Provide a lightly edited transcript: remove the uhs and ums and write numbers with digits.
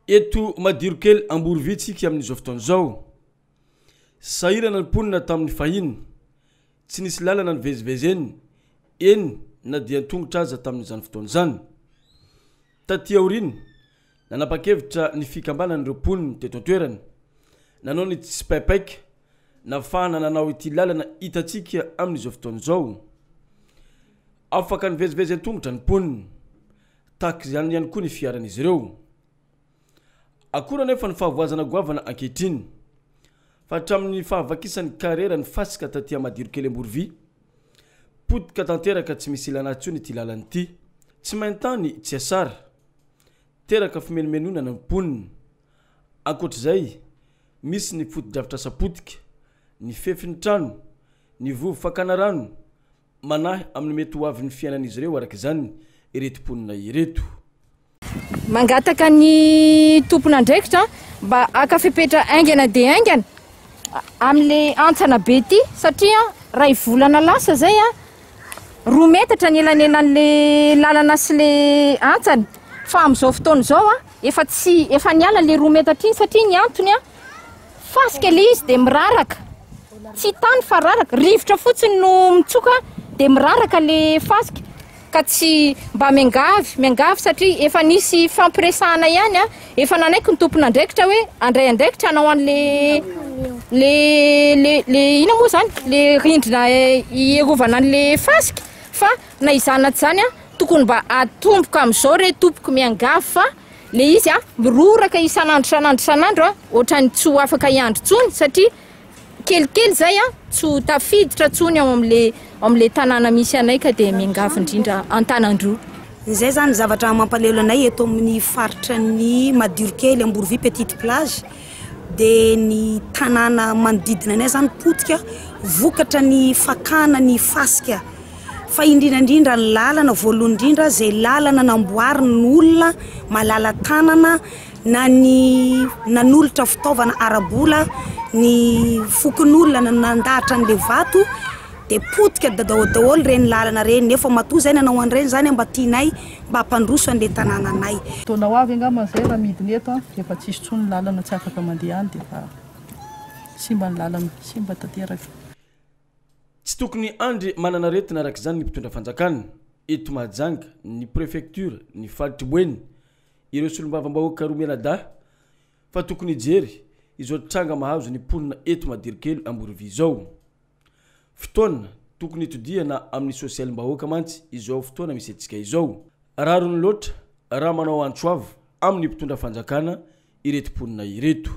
Eto Madirokely Amborovy tsika amin'izao fotoana izao. Sahirana ny mponina tamin'ny fahiny. Tsy nisy lalana nivezivezeny, eny na dia an-tongotra aza tamin'izany fotoana izany. Taty aoriana, nanapa-kevitra ny fikambanan'ireo mponina teto an-toerana, nanao ny tsipaipaika nafahana nanao ity lalana hitantsika amin'izao fotoana izao. Afaka nivezivezy an-tongotra ny mponina. Tahaka izany ihany koa ny fiaran'izy ireo. Akory anefa ny fahavoazana goavana ankehitriny. Fa hatramin'ny fahavakisan'ny carrière ny fasika taty Madirokely Amborovy, potika tanteraka tsy misy ilana intsony ity lalana ity. Tsy main-tany tsy asara. Teraka fimenomenonana ny mponina. Ankoatra izay, misy ny fotodrafitrasa potika, ny fefin'ny trano, ny vovo fakana rano, Manahy amin'ny mety ho avin'ny fiainan'izy ireo araka izany ireto mponina ireto. Mangataka ny tompon'andraikitra mba haka fepetra haingana dia haingana amin'ilay hantsana be ity satria iray volana lasa izay 2 metatra ny elanelan'ilay lalana sy ilay hantsana fa amin'izao fotoana izao efa tsy efa niala ilay 2 metatra iny satria ny antony Fasika ilay izy dia miraraka. Tsy tany fa raraka. Rivotra fotsiny no mitsoka dia miraraka ilay fasika. Ka tsy mba miangavy, miangavy satria efa nisy fampiresahana ihany a. Efa nanaiky ny tompon'andraikitra hoe handray andraikitra hanao an'le le le le ina moa zany? Le rindrina hierovana an'le fasika fa na izany na tsy izany a, tokony mba atomboka amin'izao re tompoko miangavy fa Le izy a, miroraka isan'andro isan'andro isan'andro a, ohatran'ny tsy ho afaka hiandry intsony satria kelikely zay a, tsy ho tafiditra intsony ao amin'le ao amin'le tanàna misy anay ka dia miangavy indrindra Antanandroa. Izay zany ny zavatra mampalahelo anay eto amin'ny faritra ny Madirokely Amborovy Petite Plage dia ny tanàna manodidina anay zany potika vokatra ny fakana ny fasika. Fa indrindra indrindra ny lalana voalohany indrindra izay lalana namboarin'olona malala tanana na ny nanolotra fitaovana ara-bola ny fokonolona nandahatra an'ilay vato dia potika dadaodaholo ireny lalana ireny nefa matoa izay nanao an'ireny izany mba tianay mba hampandroso an'ilay tanànanay. Taona ho avy angamba izay raha midina eto an, efa tsisy intsony ny lalana tsy afaka mandeha any dia efa simba ny lalana, simba tanteraka. Tsy tokony handry manana aretina araka izany ny mpitondra fanjakana eto Mahajanga, ny prefecture, ny faritr'i Boeny, ireo solombavambahoaka roa mianadahy fa tokony hijery izao tranga mahazo ny mponina eto Madirokely Amborovy izao. Fotoana tokony hitodihana amin'ny sosialim-bahoaka mantsy izao fotoana misy antsika izao. Rariny loatra raha manao antso avo amin'ny mpitondra fanjakana ireto mponina ireto.